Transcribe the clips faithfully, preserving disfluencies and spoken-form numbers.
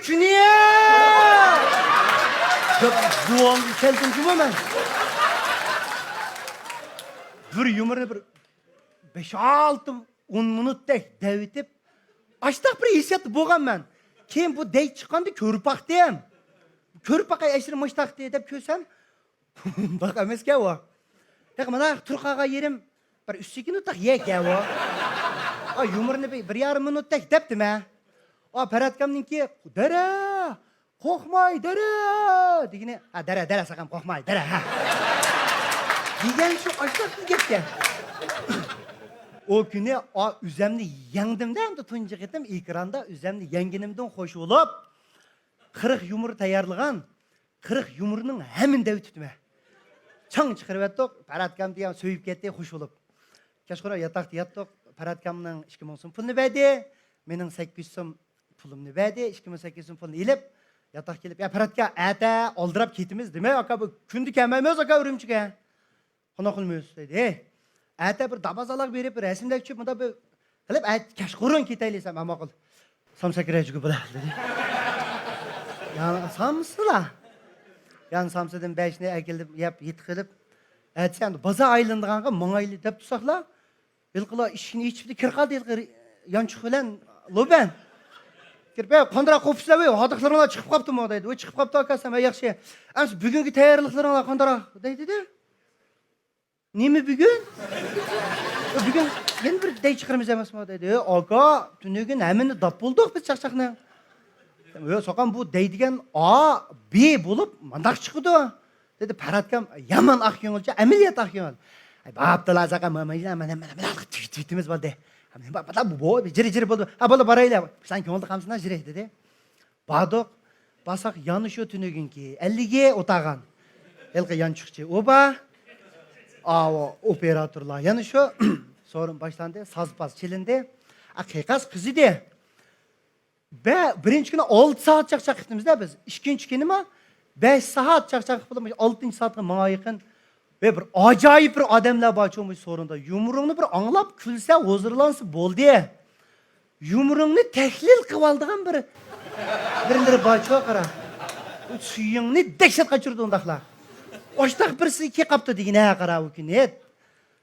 شۇنى! دەپ زۇۋانغا كەلدىم جۇمۇ مەن. بىر يۇمۇرنى بىر بەش-ئالتە، ئون مىنۇتتەك دەۋېتىپ، ئاشتاق بىر ھېسسىياتتا بولغان مەن. كېيىن بۇ دەي چىققاندا كۆرۈپ باقتىم. كۆرۈپ باقاي، ئەشىرى مۇشتاقتى دەپ كۆرسەم، بۇنداق ئەمەسكەن ئۇ. تېخى مانا تۇرۇپ قالغان يېرىم بىر ئۈچ سېكۇنتتاق يەكەن ئۇ. ئا، يۇمۇرنى بىر، بىر يارىم مىنۇتتەك دەپتىمەن. ئا، پەرھاتكامنىڭكى، «دەرە! قورقماي، دەرە!» دېگىنى، «ھە، دەرە، دەرە، ساقام، قورقماي، دەرە، ھە.» دېگەن شۇ ئاشتاق گەپكەن. ئۇ كۈنى، ئا، ئۆزەمنى يەڭدىم-دە، ئەمدى تۇنجى قېتىم ئېكراندا ئۆزەمنى يەڭگىنىمدىن خوش بولۇپ، قىرىق يۇمۇر تەييارلىغان، قىرىق يۇمۇرنىڭ ھەممىنى دەۋېتىپتىمەن. چاڭ چىقىرىۋەتتۇق، پەرھاتكام دېگەن سۆيۈپ كەتتى، خوش بولۇپ. كەچقۇرۇن ياتاقتا ياتتۇق، پەرھاتكامنىڭ ئىككى مىڭ سوم پۇلىنى بەردى، مېنىڭ سەككىز يۈز سوم پۇلۇمنى بەردى، ئىككى مىڭ سەككىز يۈز سوم پۇلنى ئېلىپ، ياتاققا كېلىپ، «يا پەرھاتكا، ئەتە ئالدىراپ كېتىمىز، دېمەي، ئاكا، بۇ كۈندە كەلمەيمىز، ئاكا، ئۈرۈمچىگە.» «قانداق قىلىمىز؟» دېدى. «ھېي، ئەتە بىر دابازالاغا بېرىپ، بىر رەسىملەك چۈشۈپ، مۇنداق بىر قىلىپ، ئەتە كەچقۇرۇن كېتەيلى دېسەم، ھە، ماقۇل. سامسا كىرەي جۈگە بولا» دېدى. يا سامسىلا. يا سامسىدىن بەشنى ئەكېلىپ، يەپ، يېتىپ قېلىپ، ئەتىسى ئەمدى بازار ئايلىنىدىغانغا ماڭايلى دەپ تۇرساقلا، ھېلىقىلا ئىشىكنى ئېچىپتۇ، كىرىپ قالدى ھېلىقى يانچۇق بىلەن لوبەن. كىرىپ، «ھەي، قانداق قوپسىلەر، ھادىقىلىرىڭلار چىقىپ قاپتۇمۇ؟» دەيدۇ. «ۋاي، چىقىپ قاپتۇ، ئاكا، سەن، ۋاي، ياخشى. ئەمسە بۈگۈنكى تەييارلىقلىرىڭلار قانداق؟» دەيدۇ-دە. «نېمە بۈگۈن؟» بۈگۈن يەنە بىر دەي چىقىرىمىز ئەمەسمۇ؟ دەيدۇ. «ئاكا، تۈنۈگۈن ھەممىنى داپ بولدۇق بىز چاقچاقنىڭ.» «ياق، ساقام، بۇ دەي دېگەن ئا، بى بولۇپ مانداق چىقىدۇ.» دېدى. پەرھاتكام يامان ئاق كۆڭۈلچى، ئەمەلىيەت ئاق كۆڭۈل. «ئاي، بوپتۇلا، ساقام، مانا، مانا، مانا، مانا، تۈگىتىمىز بولدى. ھە، بۇ، بۇ، بۇ، جىرى، جىرى بولدى. ھە، بولدى، بارايلى. سەن كۆڭۈلدە قالمىسۇن، جىرى» دېدى. باردۇق. بارساق يەنە شۇ تۈنۈگۈنكى ئەللىكى ئولتۇرغان. ھېلىقى يانچۇقچى ئۇ بار. ئاۋۇ ئوپېراتورلار يەنە شۇ. سورۇن باشلاندى، ساز-پاز چېلىندى. ئا، قىيقاس قىز ئىدى. بە-، بىرىنچى كۈنى ئالتە سائەت چاقچاق قىپتىمىز-دە بىز. ئىككىنچى كۈنىمۇ بەش سائەت چاقچاق قىپ، ئالتىنچى سائەتكە ماڭا يېقىن. ۋە بىر ئاجايىپ بىر ئادەملەر بارچۇ مۇشۇ سورۇندا. يۇمۇرۇڭنى بىر ئاڭلاپ، كۈلسە، ھۇزۇرلانسا بولدى. يۇمۇرۇڭنى تەھلىل قىلىۋالىدىغان بىر، بىرلىرى بارچۇ، قارا. سۈيۈڭنى دەھشەت قاچۇرىدۇ ئۇنداقلار. ئاشتاق بىرسى كېلىپ قاپتۇ دېگىنە، قارا، ئۇ كۈنى.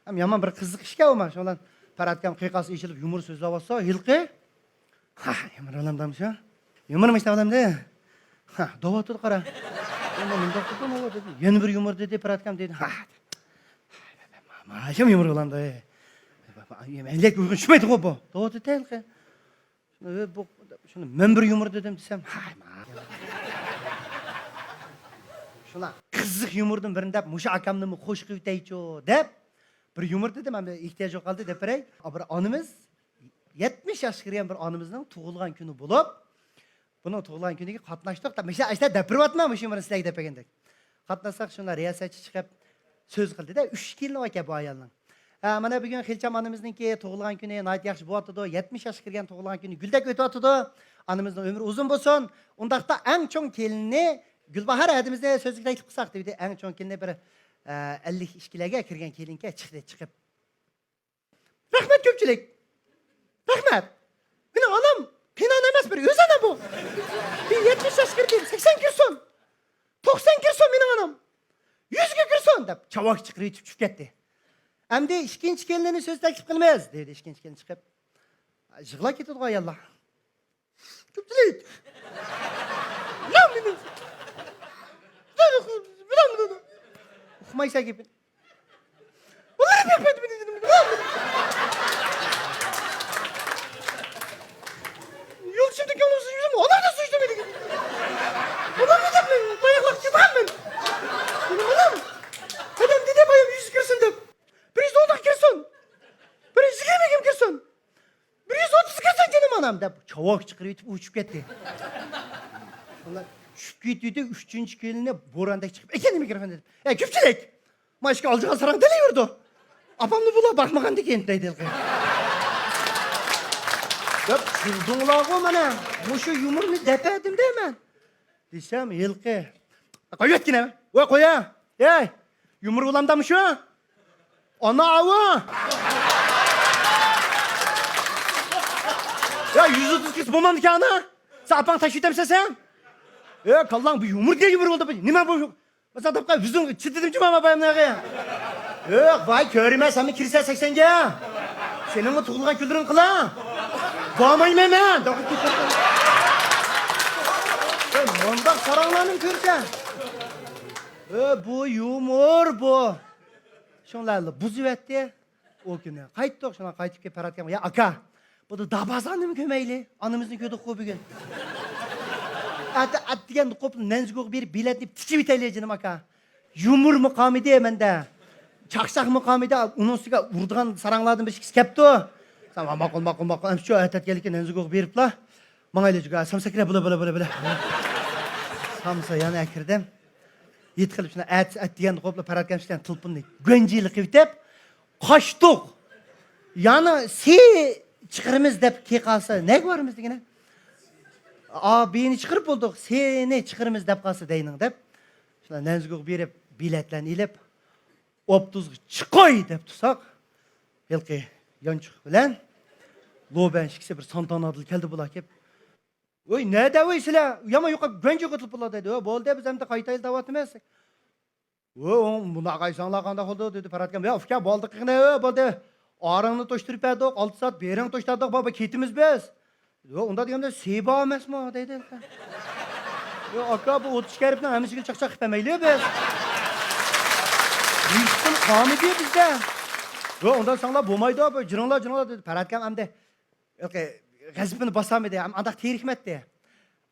ھەم يامان بىر قىزىق ئىشكەن ئۇ، مانا شۇنىڭ بىلەن پەرھاتكام قىيقاس ئېچىلىپ يۇمۇر سۆزلەۋاتسا، ھېلىقى، «ھا، يۇمۇر ئالامدامشۇ؟ يۇمۇرمۇ ئىشلەۋالامدى؟» «ھا، دەۋاتىدۇ، قارا.» «ئەمما مۇنداق قىلدىمۇ؟» دېدى. يەنە بىر يۇمۇر دېدى، پەرھاتكام دېدى. «ھا، ماشۇم يۇمۇر بولامدۇ؟ مەنلىك ئۇيغۇن چۈشمەيدىغۇ بۇ.» دەۋاتىدۇ ھېلىقى. «ئى، بۇ، شۇنى مەن بىر يۇمۇر دېدىم» دېسەم، «ھاي، ما.» شۇنداق قىزىق يۇمۇردىن بىرنى دەپ، مۇشۇ ئاكامنىمۇ خوش قىلىۋېتەيچۇ دەپ، بىر يۇمۇر دېدىم، ئەمدى ئېھتىياج يوق قالدى دەپ بېرەي. بىر ئانىمىز، يەتمىش ياشقا كىرگەن بىر ئانىمىزنىڭ تۇغۇلغان كۈنى بولۇپ، بۇنىڭ تۇغۇلغان كۈنىگە قاتناشتۇق دەپ، مىشە ئاشتا دەپ بېرىۋاتىمەن، مۇشۇ يۇمۇرنى سىلەرگە دەپ بەرگەندەك. قاتناشساق، شۇنداق رىياسەتچى چىقىپ سۆز قىلدى-دە، ئۈچ كېلىنى باركەن بۇ ئايالنىڭ. «ھە، مانا بۈگۈن خېلىچام ئانىمىزنىڭكى تۇغۇلغان كۈنى ناھايىتى ياخشى بولۇۋاتىدۇ، يەتمىش ياشقا كىرگەن تۇغۇلغان كۈنى گۈلدەك ئۆتۈۋاتىدۇ. ئانىمىزنىڭ ئۆمرى ئۇزۇن بولسۇن. ئۇنداقتا ئەڭ چوڭ كېلىنى گۈلباھار ھەدىمىزنى سۆزگە تەكلىپ قىلساق» دېدى. ئەڭ چوڭ كېلىنى بىر، ئە، ئەللىك ئىككىلەرگە كىرگەن كېلىنكەن چىقتى، چىقىپ. «رەھمەت كۆپچىلىك! رەھمەت! مېنىڭ ئانام قېينانا ئەمەس، بىر ئۆز ئانا بۇ! بىر يەتمىش ياش كىردى، سەكسەن كىرسۇن! توقسان كىرسۇن مېنىڭ ئانام! يۈزگە كىرسۇن!» دەپ چاۋاك چىقىرىۋېتىپ چۈشۈپ كەتتى. «ئەمدى ئىككىنچى كېلىنىنى سۆز تەكلىپ قىلىمىز» دېدى ئىككىنچى كېلىن چىقىپ. يىغلاپ كېتىدىغۇ ئاياللار. «كۆپچىلىك! بىلەمدۇ مېنى؟ بىلەمدۇ مېنى؟ ئۇقمايسەن گېپىنى.» يولدىشىمدىن كۆڭلۈم سۈزۈلدىمۇ، ئۇلارنى سۈزدۈم دېگەن. ئۇلارنى دەپ مەن باياقلاپ كېتىدىغانمەن. مېنىڭ ئانام. ئادەم دېدى بايام يۈز كىرسۇن دەپ. بىر يۈز ئون كىرسۇن. بىر يۈز يىگىرمە كىرسۇن. بىر يۈز ئوتتۇز كىرسۇن جېنىم ئانام دەپ چاۋاك چىقىرىۋېتىپ ئۇچۇپ كەتتى. شۇنداق چۈشۈپ كېتىۋىدى، ئۈچىنچى كېلىنى بوراندەك چىقىپ، «ئەكەل مىكروفون» دېدى. «ئەي، كۆپچىلىك! ما ئىشىككە ئالجىغان ساراڭ دېلىۋېرىدۇ. ئاپامنى بۇلار باقمىغاندىكىن» دەيدۇ ھېلىقى. دەپ تۇردۇڭلارغۇ مانا. مۇشۇ يۇمۇرنى دەپ بەردىم دەيمەن. دېسەم، ھېلىقى، «قويۇۋەتكىنە! ۋاي، قويە! ھەي! يۇمۇر بولامدا مۇشۇ؟ ئانا ئاۋۇ! يا، يۈز ئوتتۇز كىرسە بولمامدىكەن ئانا؟ سەن ئاپاڭ تاشلىۋېتەمسەن سەن؟ ئۆ، كاللاڭ بۇ يۇمۇر دېگەن يۇمۇر بولدى بۇ. نېمە بۇ؟ مەن ساڭا دەپ قوياي، ئۆزۈڭ چىتىدىمچۇ ماما بايامنىغى؟ يوق، ۋاي، كۆرىمەن، سەنمۇ كىرسە سەكسەنگە. سېنىڭمۇ تۇغۇلغان كۈنلىرىڭ قىلا. بارمايمەن مەن. ئۆ، مۇنداق ساراڭلارنى كۆرسە. ئۆ، بۇ يۇمۇر بۇ. شۇڭلارلا بۇزۇۋەتتى. ئۇ كۈنى قايتتۇق، شۇنداق قايتىپ كېلىپ پەرھات ئاكام، يا ئاكا، بۇ دابازاننىمۇ كۆرمەيلى، ئانىمىزنى كۆردۇققۇ بۈگۈن. ئەتە ئەتىگەندە قوپلا نەنزىگوغا بېرىپ بېلەتنى تىكىۋېتەيلى جېنىم ئاكا. يۇمۇرمۇ قالمىدى مەندە. چاقچاقمۇ قالمىدى، ئۇنىڭ ئۈستىگە ئۇرىدىغان ساراڭلاردىن بىر ئىككىسى كەپتۇ. سەن ماقۇل، ماقۇل، ماقۇل، ئەمىسە شۇ ئەتە ئەتىگەنلىككە نەنزىگوغا بېرىپلا. ماڭايلى جۇگا، سامسا كىرە، بىلە، بىلە، بىلە، بىلە. سامسا يەنە كىردىم. يېتىقىلىپ شۇنى ئەتىسى ئەتىگەندە قوپلا پەرھات ئاكام ئىشلەن تېلېفوننى گۆنجىلىق قىلىۋېتىپ، قاچتۇق. يەنى سى چىقىرىمىز دەپ كېلىپ قالسا، نەگە بارىمىز دېگىنە. ئا، بىنى چىقىرىپ بولدۇق، سىنى چىقىرىمىز دەپ قالسا دەينىڭ دەپ. شۇنداق نەنزىگوغا بېرىپ، بېلەتلەرنى ئېلىپ، ئوپتۇزغا چىقاي دەپ تۇرساق، ھېلىقى يانچۇق بىلەن لوبەن ئىككىسى بىر سانتانادىلا كەلدى بۇلار كېلىپ. ۋوي، نەدە ۋوي سىلەر؟ يامان يوقاپ گۆنجە قوتۇلۇپ بولار دەيدۇ. ۋوي، بولدى، بىز ئەمدى قايتايلى دەۋاتىمىز. ۋوي، ئۇ، بۇنداق قايساڭلار قانداق بولدى؟ دېدى پەرھات ئاكام. يا، ئۇكا، بولدى قېنى، ۋوي، بولدى. ئارىڭنى توشتۇرۇپ بەردۇق، ئالتە سائەت بېرىڭ توشتۇردۇق، بابا، كېتىمىز بىز. ۋوي، ئۇنداق دېگەندە، سى بار ئەمەسمۇ؟ دەيدۇ. ۋوي، ئاكا، بۇ ئوتتۇز شەرىپنىڭ ھەممىسىگە چاقچاق قىلىپ بەرمەيلى بىز. ھېچكىم قالمىدى بىزدە. ۋوي، ئۇنداق ساڭلار بولمايدۇ، بۇ جىرىڭلار، جىرىڭلار، دېدى پەرھات ئاكام ئەمدى. ياقى، غەزىپىنى باسالمىدى، ئانداق تېرىكمەتتى.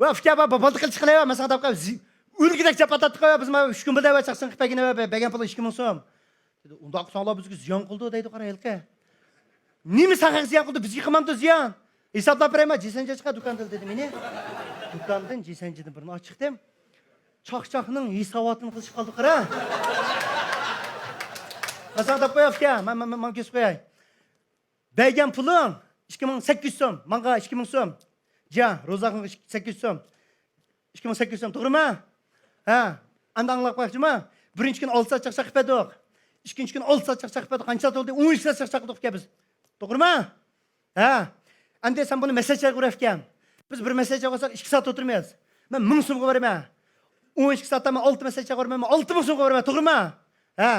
ۋە ئۇكا، بابا، بولدى قىل چىقىلەي، مەن ساڭا دەپ قوياي، ئۆلگۈدەك جاپا تارتتۇق، بىز مانا ئۈچ كۈن بىردە ۋە چاقچاق قىلىپ بەرگىنە ۋە بەرگەن پۇلى ئىككى مىڭ سوم. دېدى، ئۇنداق قىلساڭلار بىزگە زىيان قىلىدۇ دەيدۇ، قارا ھېلىقى. نېمە ساڭا زىيان قىلدى، بىزگە قىلمامدۇ زىيان؟ ھېسابلاپ بېرەيمەن، جېسەنجە چىقار دۇكاندىن دېدى مېنى. دۇكاندىن، جېسەنجىدىن بىرنى ئاچىقتىم. چاقچاقنىڭ ھېساباتىنى قىلىشىپ قالدۇق، قارا. مەن ساڭا دەپ قوياي، ئۇكا، مەن، مەن، مەن، مەن كېسىپ قوياي. بەرگەن پۇلۇڭ ئىككى مىڭ سەككىز يۈز سوم، ماڭا ئىككى مىڭ سوم. جا، روزاخۇنغا سەككىز يۈز سوم. ئىككى مىڭ سەككىز يۈز سوم، توغرىمۇ؟ ھە، ئەمدى ئاڭلاپ باقچىما؟ بىرىنچى كۈنى ئالتە سائەت چاقچاق قىلىپ بەردۇق. ئىككىنچى كۈنى ئالتە سائەت چاقچاق قىلىپ بەردۇق. قانچە سائەت بولدى؟ ئون ئىككى سائەت چاقچاق قىلدۇق ئۇكا بىز. توغرىمۇ؟ ھە. ئەمدى سەن بۇنى مەسلىھەت چاقىرىۋەتكەن. بىز بىر مەسلىھەت چاقىرساق ئىككى سائەت ئولتۇرىمىز. مەن مىڭ سومغا بېرىمەن. ئون ئىككى سائەتتە مەن ئالتە مەسلىھەت چاقىرىمەن، مەن ئالتە مىڭ سومغا بېرىمەن، توغرىمۇ؟ ھە.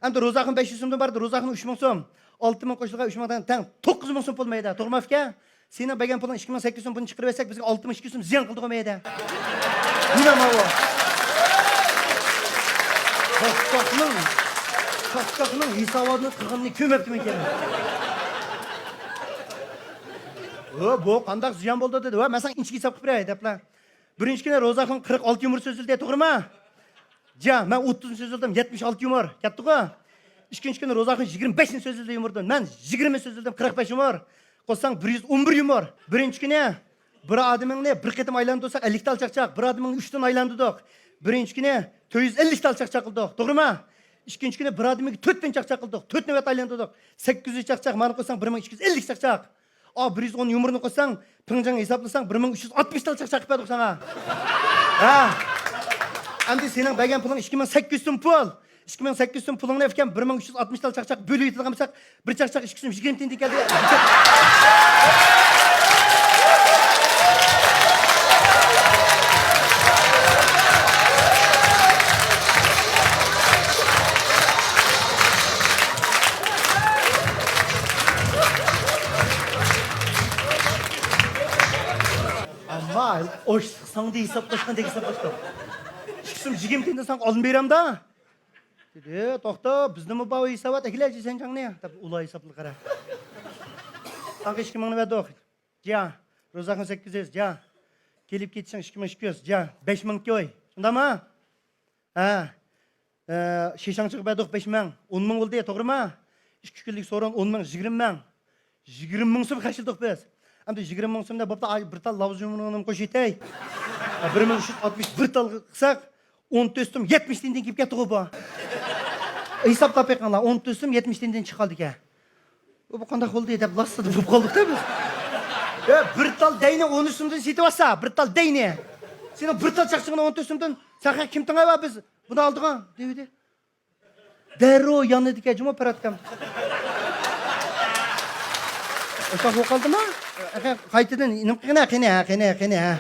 ئەمدى روزاخۇن بەش يۈز سومدىن بارىدۇ، روزاخۇن ئۈچ مىڭ سوم. ئالتە مىڭ قوشۇلغان ئۈچ مىڭ تەڭ، تەڭ توققۇز مىڭ سوم بولمايدۇ، توغرىمۇ ئۇكا؟ سېنىڭ بەرگەن پۇلۇڭ ئىككى مىڭ سەككىز يۈز سوم، بۇنى چىقىرىۋەتسەك بىزگە ئالتە مىڭ ئىككى يۈز سوم زىيان قىلدىغۇ مەيدە. نېمە ماۋۇ؟ چاقچاقنىڭ، چاقچاقنىڭ ھېساباتىنى قىلغىنىنى كۆرمەپتىمەن كەينى. ۋە بۇ قانداق زىيان بولدى دېدى. ۋە مەن ساڭا ئىنچىكە ھېساب قىلىپ بېرەي دەپلا. بىرىنچى كۈنى روزاخۇن قىرىق ئالتە يۇمۇر سۆزلىدى، توغرىمۇ؟ جا، مەن ئوتتۇزنى سۆزلىدىم، يەتمىش ئالتە يۇمۇر. كەتتىغۇ؟ ئىككىنچى كۈنى روزاخۇن يىگىرمە بەشنى سۆزلىدى يۇمۇردىن. مەن يىگىرمە سۆزلىدىم، قىرىق بەش يۇمۇر. قوشساڭ بىر يۈز ئون بىر يۇمۇر. بىرىنچى كۈنى بىر ئادىمىڭنى بىر قېتىم ئايلاندۇرساق ئەللىك تال چاقچاق، بىر ئادىمىڭنى ئۈچ تال ئايلاندۇردۇق. بىرىنچى كۈنى تۆت يۈز ئەللىك تال چاقچاق قىلدۇق. توغرىمۇ؟ ئىككىنچى كۈنى بىر ئادىمىڭگە تۆت تال چاقچاق قىلدۇق. تۆت نۆۋەت ئايلاندۇردۇق. سەككىز يۈز چاقچاق، مانا قوشساڭ بىر مىڭ ئىككى يۈز ئەللىك چاقچاق. ئا، بىر يۈز ئون يۇمۇرنى قوشساڭ، پىڭجىڭ ھېسابلىساڭ، بىر مىڭ ئۈچ يۈز ئاتمىش تال چاقچاق قىلىپ بەردۇق ساڭا. ھە. ئەمدى سېنىڭ بەرگەن پۇلۇڭ ئىككى مىڭ سەككىز يۈز سوم پۇل. ئىككى مىڭ سەككىز يۈز سوم پۇلۇڭنى ئۇكام بىر مىڭ ئۈچ يۈز ئاتمىش تال چاقچاق بۆلۈۋېتىدىغان بولساق، بىر چاقچاق ئىككى سوم يىگىرمە تىيىن كەلدى. ئەمما ئاشلىق ساڭدى ھېسابلاشقاندەك ھېسابلاشتۇق. ئىككى سوم يىگىرمە تىيىندىن ساڭا ئالدىن بېرەمدا. دېدى، توختا، بىزدىمۇ بار ھېسابات، ئەكېلە جىسەنجاڭنى دەپ ئۇلار ھېسابلىرى قارا. ساڭا ئىككى مىڭنى بەردۇق. جا، روزاخۇن سەككىز يۈز، جا. كېلىپ كېتىشىڭ ئىككى مىڭ ئىككى يۈز، جا. بەش مىڭ كوي. شۇنداقمۇ؟ ھە. ئە، شىشاڭچىغا بەردۇق بەش مىڭ. ئون مىڭ بولدى، توغرىمۇ؟ ئىككى كۈنلۈك سورۇن ئون مىڭ، يىگىرمە مىڭ. يىگىرمە مىڭ سوم خەجلىدۇق بىز. ئەمدى يىگىرمە مىڭ سومدا بوپتۇ، ئاي، بىر تال لاۋزۇمۇنى قوشۇۋېتەي. بىر مىڭ ئۈچ يۈز ئاتمىش بىر تال قىلساق، ئون تۆت سوم يەتمىش تىيىندىن كېلىپ كەتتىغۇ بۇ. ھېسابلاپ بېقىڭلار، ئون تۆت سوم يەتمىش تىيىندىن چىقالدىكەن. بۇ، بۇ قانداق بولدى دەپ لاسسىدە بولۇپ قالدۇق-دە بىز. يا، بىر تال دەينى ئون ئۈچ سومدىن سېتىۋاتسا، بىر تال دەينى. سېنىڭ بىر تال چاقچىقىڭنى ئون تۆت سومدىن، سەن كىم تېڭەيۋا بىز بۇنى ئالىدىغان دېۋىدى. دەررۇ يانىدىكەن جۇمۇ پەرھات ئاكام. ئوشاق بولۇپ قالدىما؟ قايتىدىن نېمە قىلغىنا، قېنى، ھە، قېنى، قېنى، ھە.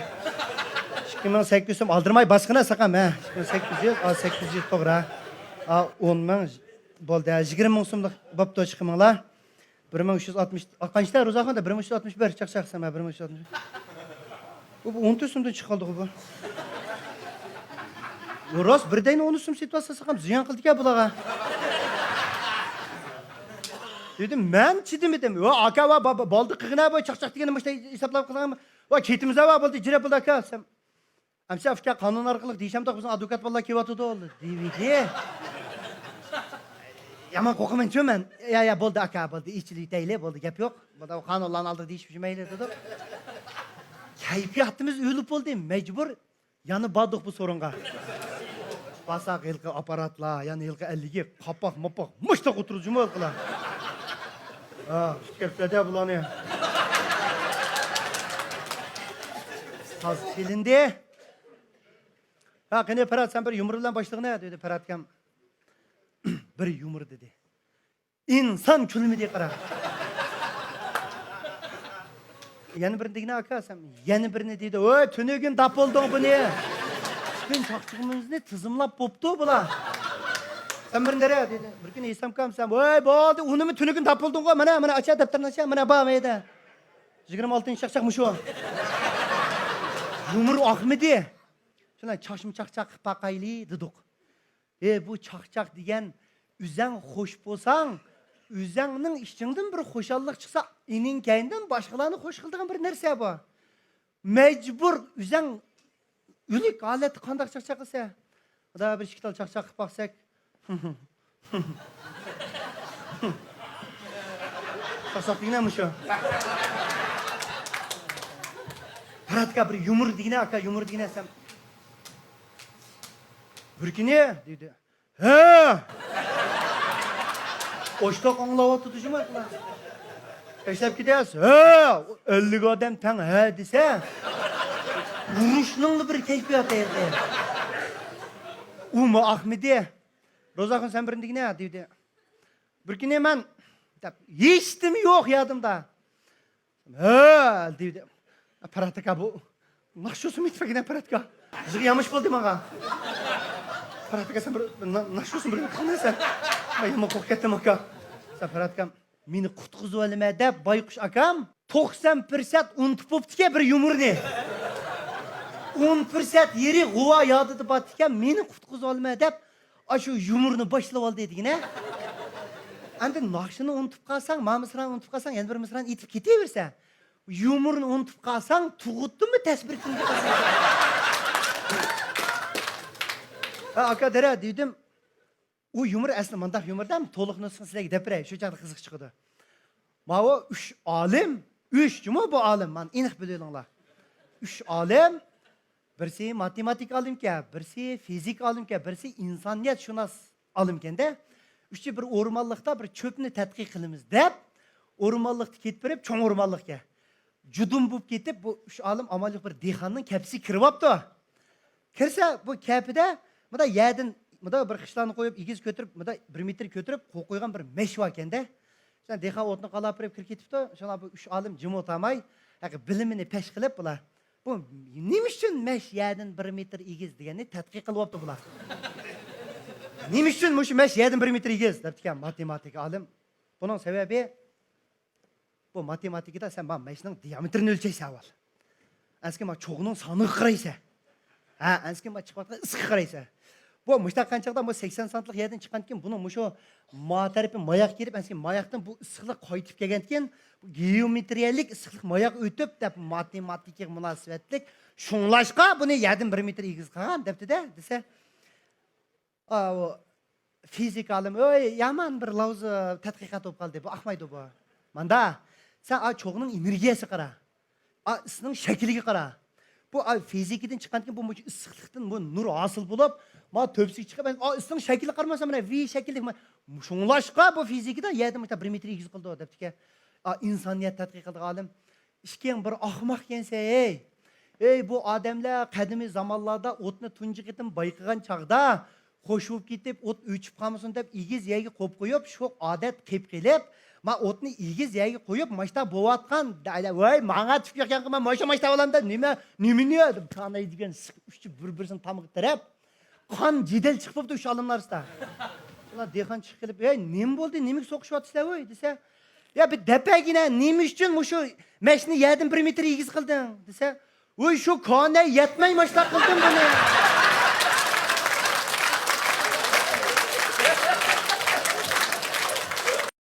ئىككى مىڭ سەككىز يۈز سوم ئالدىرىماي باسقىنا ساقام، ھە. ئىككى مىڭ سەككىز يۈز، ئا، سەككىز يۈز توغرا. ئا، ئون مىڭ بولدى، ھە، يىگىرمە مىڭ سوملۇق بوپتۇ، چىقىمىڭلار. بىر مىڭ ئۈچ يۈز ئاتمىش، ئا، قانچە روزاخاندا؟ بىر مىڭ ئۈچ يۈز ئاتمىش بىر، چاقچاق سەن، ھە، بىر مىڭ ئۈچ يۈز ئاتمىش بىر. بۇ، بۇ ئون تۆت سومدىن چىقىپ قالدىغۇ بۇ. بۇ راست، بىر دەينى ئون ئۈچ سوم سېتىۋاتسا ساقام زىيان قىلدىكەن بۇلارغا. دېدىم، مەن چىدىمىدىم. ۋا ئاكا، ۋا با-، با-، بولدى قىلغىنا، بۇ چاقچاق دېگەننى مۇشۇنداق ھېسابلاپ قىلغان. ۋا كېتىمىز، ۋا بولدى، جىرە بولدى ئاكا. سەن ئەمسە ئۇكا قانۇن ئارقىلىق دېيىشەمدۇق، بىزنىڭ ئادۋوكات بالىلار كېلىۋاتىدۇ، دېۋىدى. يامان قورقىمەنچۇ مەن. يا، يا، بولدى ئاكا، بولدى، ئىچىلى يېتەيلى، بولدى، گەپ يوق. بولدى، قانۇنلارنىڭ ئالدىدا دېيىشىپ يۈرمەيلى، دېدۇق. كەيپىياتىمىز ئۆلۈپ بولدى، مەجبۇر يەنە باردۇق بۇ سورۇنغا. بارساق ھېلىقى ئاپپاراتلار، يەنە ھېلىقى ئەللىگى قاپاق-ماپاق مۇشتاق ئولتۇرىدۇ جۇمۇ ھېلىقىلار. ھا، كەپسەدە بۇلارنى. تاز كېلىندى. ھا، قېنى پەرھات، سەن بىر يۇمۇر بىلەن باشلىغىنە، دېدى پەرھات ئاكام. بىر يۇمۇر دېدى. ئىنسان كۈلمىدى، قارا. يەنە بىرنى دېگىنە ئاكا، سەن يەنە بىرنى دېدى. ۋوي، تۈنۈگۈن داپ بولدۇڭ بۇنى. پۈتۈن چاقچىقىمىزنى تىزىملاپ بوپتۇ بۇلار. سەن بىرنى دېرە، دېدى. بىر كۈنى ھېسام ئاكام سەن، ۋوي، بولدى، ئۇنىمۇ تۈنۈگۈن داپ بولدۇڭغۇ، مانا، مانا، ئاچا دەپتەرنى ئاچا، مانا، بار مەيدە. يىگىرمە ئالتىنچى چاقچاق مۇشۇ. يۇمۇر ئاقمىدى. شۇنداق چاقچاق قىلىپ باقايلى دېدۇق. ئى، بۇ چاقچاق دېگەن، ئۆزەڭ خوش بولساڭ، ئۆزەڭنىڭ ئىچىڭدىن بىر خۇشاللىق چىقسا، ئېنىڭ كەينىدىن باشقىلارنى خوش قىلىدىغان بىر نەرسە بۇ. مەجبۇر ئۆزەڭ ئۆلۈك ھالەتتە قانداق چاقچاق قىلسا. خۇدا بىر ئىككى تال چاقچاق قىلىپ باقساك. چاقچاق دېگىنە مۇشۇ. پەرھات ئاكا، بىر يۇمۇر دېگىنە، ئاكا، يۇمۇر دېگىنە دېسەم. بىر كۈنى دېدى. ھە! ئوشتاق ئاڭلاۋاتىدۇ جۇمۇ. تەشلەپ كېتەس. ھە! ئەللىك ئادەم تەڭ ھە دېسە، ئۇرۇشنىڭلا بىر كەيپىياتى ئىدى. ئۇمۇ ئاقمىدى. روزاخۇن سەن بىرنى دېگىنە دېدى. بىر كۈنى مەن دەپ، ھېچنېمە يوق يادىمدا. ھە، دېدى. پەرھات ئاكا، بۇ ناخشىسىمۇ ئېيتىپ بەرگىنە، پەرھات ئاكا. يىغا يامىشىپ قالدى ماڭا. پەرھات ئاكا، سەن بىر نا-، ناخشىسىمۇ بىر ئېيتىپ قالغىنە سەن. مەن يامان قورقۇپ كەتتىم ئاكا. سەن پەرھات ئاكام، مېنى قۇتقۇزۇۋالىمەن دەپ بايقۇش ئاكام توقسان پىرسەنت ئۇنتۇپ بوپتىكەن بىر يۇمۇرنى. ئون پىرسەنت يېرى غۇۋا يادىدا بارتىكەن، مېنى قۇتقۇزۇۋالىمەن دەپ ئاشۇ يۇمۇرنى باشلىۋالدى دېگىنە. ئەمدى ناخشىنى ئۇنتۇپ قالساڭ، ما مىسرانى ئۇنتۇپ قالساڭ، يەنە بىر مىسرانى ئېيتىپ كېتىۋېرىسەن. يۇمۇرنى ئۇنتۇپ قالساڭ، تۇغۇتتىنمۇ تەس بىر كۈنگە قالساڭ. ھە، ئاكا دەرە دېدىم. ئۇ يۇمۇر ئەسلى مۇنداق يۇمۇردە، تولۇق نۇسخىسىنى سىلەرگە دەپ بېرەي، شۇ چاغدا قىزىق چىقىدۇ. ماۋۇ ئۈچ ئالىم، ئۈچ جۇمۇ بۇ ئالىم، مانا ئېنىق بىلىۋېلىڭلار. ئۈچ ئالىم، بىرسى ماتېماتىكا ئالىمكەن، بىرسى فىزىكا ئالىمكەن، بىرسى ئىنسانىيەتشۇناس ئالىمكەندە. ئۈچى بىر ئورمانلىقتا بىر چۆپنى تەتقىق قىلىمىز دەپ، ئورمانلىقتا كېتىپ بېرىپ، چوڭ ئورمانلىقكەن. جۇدۇن بولۇپ كېتىپ، بۇ ئۈچ ئالىم ئامال يوق بىر دېھقاننىڭ كەپىسىگە كىرىۋاپتۇ. كىرسە، بۇ كەپىدە مۇندا يەردىن، مۇندا بىر خىشلارنى قويۇپ، ئېگىز كۆتۈرۈپ، مۇندا بىر مېتىر كۆتۈرۈپ قويۇپ قويغان بىر مەش باركەندە. شۇندا دېھقان ئوتنى قالاپ بېرىپ كىرىپ كېتىپتۇ. شۇڭا بۇ ئۈچ ئالىم جىم ئولتۇرماي، ھەققى بىلىمىنى پەش قىلىپ بۇلار، بۇ نېمە ئۈچۈن مەش يەردىن بىر مېتىر ئېگىز دېگەننى تەتقىق قىلىۋاپتۇ بۇلار. نېمە ئۈچۈن مۇشۇ مەش يەردىن بىر مېتىر ئېگىز دەپتىكەن ماتېماتىكا ئالىم. بۇنىڭ سەۋەبى، بۇ ماتېماتىكىدا سەن مانا مەشنىڭ دىئامېتىرىنى ئۆلچەيسەن ئاۋۋال. ئەنسىكىن مانا چوغنىڭ سانىغا قارايسەن. ھە، ئەنسىكىن مانا چىقىۋاتقان ئىسسىققا قارايسەن. بۇ مۇشۇنداق قانچاقتا بۇ سەكسەن سانتلىق يەردىن چىققاندىكىن بۇنىڭ مۇشۇ ما تەرىپى ماياق كېلىپ، ئەنسىكىن ماياقتىن بۇ ئىسسىقلىق قايتىپ كەلگەندىكىن، بۇ گېئومېترىيەلىك ئىسسىقلىق ماياق ئۆتۈپ دەپ ماتېماتىكىغا مۇناسىۋەتلىك، شۇڭلاشقا بۇنى يەردىن بىر مېتىر ئېگىز قىلغان دەپتۇ-دە، دېسە. ئاۋۇ فىزىكا ئالىمى، ئۆي، يامان بىر لاۋزا تەتقىقات بولۇپ قالدى، بۇ ئاقمايدۇ بۇ. ماندا، سەن ئا چوغنىڭ ئېنېرگىيەسىگە قارا. ئا ئىسنىڭ شەكلىگە قارا. بۇ ئا فىزىكىدىن چىققاندىكىن بۇ مۇشۇ ئىسسىقلىقتىن بۇ نۇر ھاسىل بولۇپ، ما تۆپىسىگە چىقىپ، ئا ئىسنىڭ شەكلىگە قارىماسان، مانا ۋى شەكىللىك. ما-، شۇڭلاشقا بۇ فىزىكىدا يەردىن مۇشۇنداق بىر مېتىر ئېگىز قىلىدۇ دەپتىكەن. ئا ئىنسانىيەت تەتقىق قىلىدىغان ئالىم. ئىككىڭ بىر ئاخماقكەنسەن، ھەي! ھەي، بۇ ئادەملەر قەدىمىي زامانلاردا ئوتنى تۇنجى قېتىم بايقىغان چاغدا، خوش بولۇپ كېتىپ، ئوت ئۆچۈپ قالمىسۇن دەپ، ئېگىز يەرگە قويۇپ قويۇپ، شۇ ئادەت قېلىپ قېلىپ، ما ئوتنى ئېگىز يەرگە قويۇپ، ماشتا بوۋاتقان. ۋاي، ماڭا تۈپ ياققانغا ماشتا، ماشتا بولامدا، نېمە، نېمىنى؟ دېدىم. كاناي دېگەن ئۈچى بىر-بىرسىنى تامغا تىرەپ، قان جېدەل چىقىپ بوپتۇ شۇ ئالىملار ئارىسىدا. ئۇلار دېھقان چىقىپ كېلىپ، ئەي، نېمە بولدى، نېمىگە سوقۇشۇۋاتىسىلەر ۋوي؟ دېسە، يا، بىر دەپەگىنە، نېمە ئۈچۈن مۇشۇ مەشنى يەردىن بىر مېتىر ئېگىز قىلدىڭ؟ دېسە، ۋوي، شۇ كاناي يەتمەي ماشتا قىلدىم بۇنى.